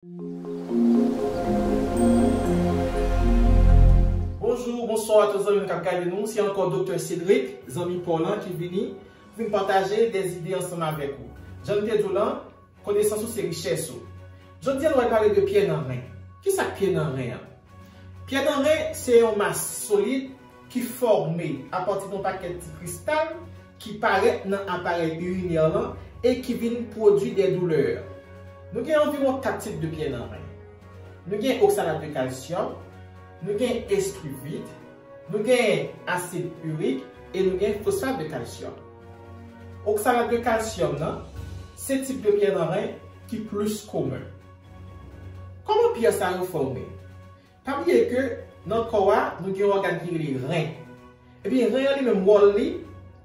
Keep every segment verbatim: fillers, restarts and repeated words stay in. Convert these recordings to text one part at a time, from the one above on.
Bonjou, bonswa tout zanmi nou k ap gade nou. Se ankò Doktè Cédric, zanmi pa w lan, ki vini pou vin pataje de zide ansanm avèk ou. Jan m te di w lan, konesans ou se richès ou. Jodi a, nou pral pale de pyè nan ren. Kisa k pyè nan ren an? Pyè nan ren se yon mas solid ki fòme apati de yon pakèt ti kristal ki parèt nan aparèy irinè lan e ki vin pwodui de doulè. Nou gen anviwon kat tip de pyè nan ren. Nou gen oksalat de kalsyòm, nou gen estrivit, nou gen asid irik e nou gen fosfat de kalsyòm. Oksalat de kalsyòm nan se tip de pyè nan ren ki plis komen. Kòman pyè sa yo fòme? Pa bliye ke nan kò a, nou gen yon ògàn ki rele ren. Ebyen, ren an li menm, wòl li,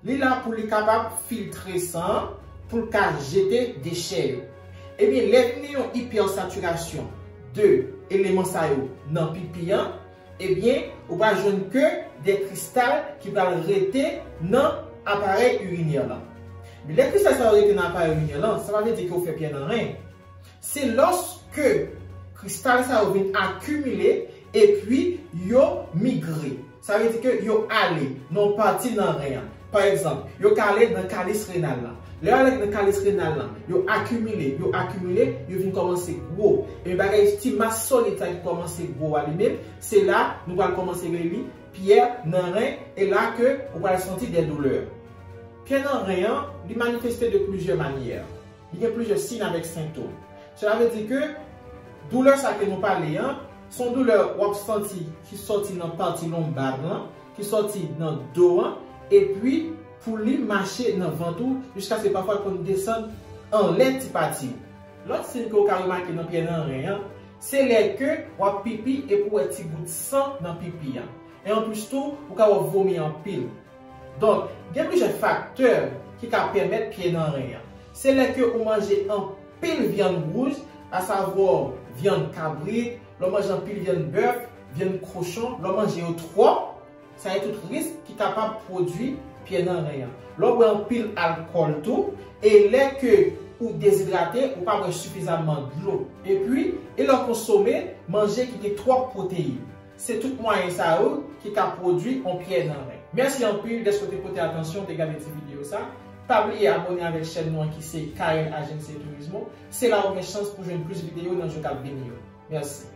li la pou li kapab filtre san an, pou l ka jete dechè yo. Ebyen, lè vin gen yon ipèsatirasyon de eleman sa yo nan pipi an, ebyen, ou pral jwenn ke de kristal ki pral rete nan aparèy irinè lan. Men lè kristal sa yo rete nan aparèy irinè lan, sa pa vle di ke w fè pyè nan ren. Se lòske kristal sa yo vin akimile epi yo migre. Sa vle di ke yo ale nan yon pati nan ren an. Pa egzanp, yo ka ale nan kalis renal lan. Lè yo ale nan kalis renal lan, yo akimile, yo akimile, yo vin kòmanse gwo. E bagay ti mas solid sa ki kòmanse gwo a li menm, se la nou pral kòmanse rele li pyè nan ren, e la ke ou pral santi de doulè. Pyè nan ren an, li manifeste de plizyè manyè. Li gen plizyè siy avèk sentòm. Sela vle di ke doulè sa ke nou pale an, se yon doulè w ap santi ki sòti nan pati lonba lan, ki sòti nan do an, epi pou li mache nan vant ou, jiskaske pafwa l konn desann anlè ti pati w. Lòt siy ke w ka remake nan pyè nan ren an, se lè ke w ap pipi epi w wè ti gout san nan pipi an. E anplis tou, ou ka wè w vomi anpil. Donk, gen plizyè faktè ki ka pèmèt pyè nan ren an. Se lè ke ou manje anpil vyann wouj, asavwa vyann kabrit, lè w manje anpil vyann bèf, vyann kochon, lè w manje yo twòp, sa se tout risk ki kapab pwodui pyè nan ren an. Lè w bwè anpil alkòl tou, e lè ke ou dezidrate, ou pa bwè sifizamman dlo. Epi, e lè w konsome manje ki gen twòp pwoteyin. Se tout mwayen sa yo ki ka pwodui yon pyè nan ren. Mèsi anpil dèske w te pote atansyon, w te gade ti videyo sa. Pa bliye abòne avèk chèn nou an ki se K L Agencia Turismo. Se la ou gen chans pou jwenn plis videyo nan jou k ap vini yo. Mèsi.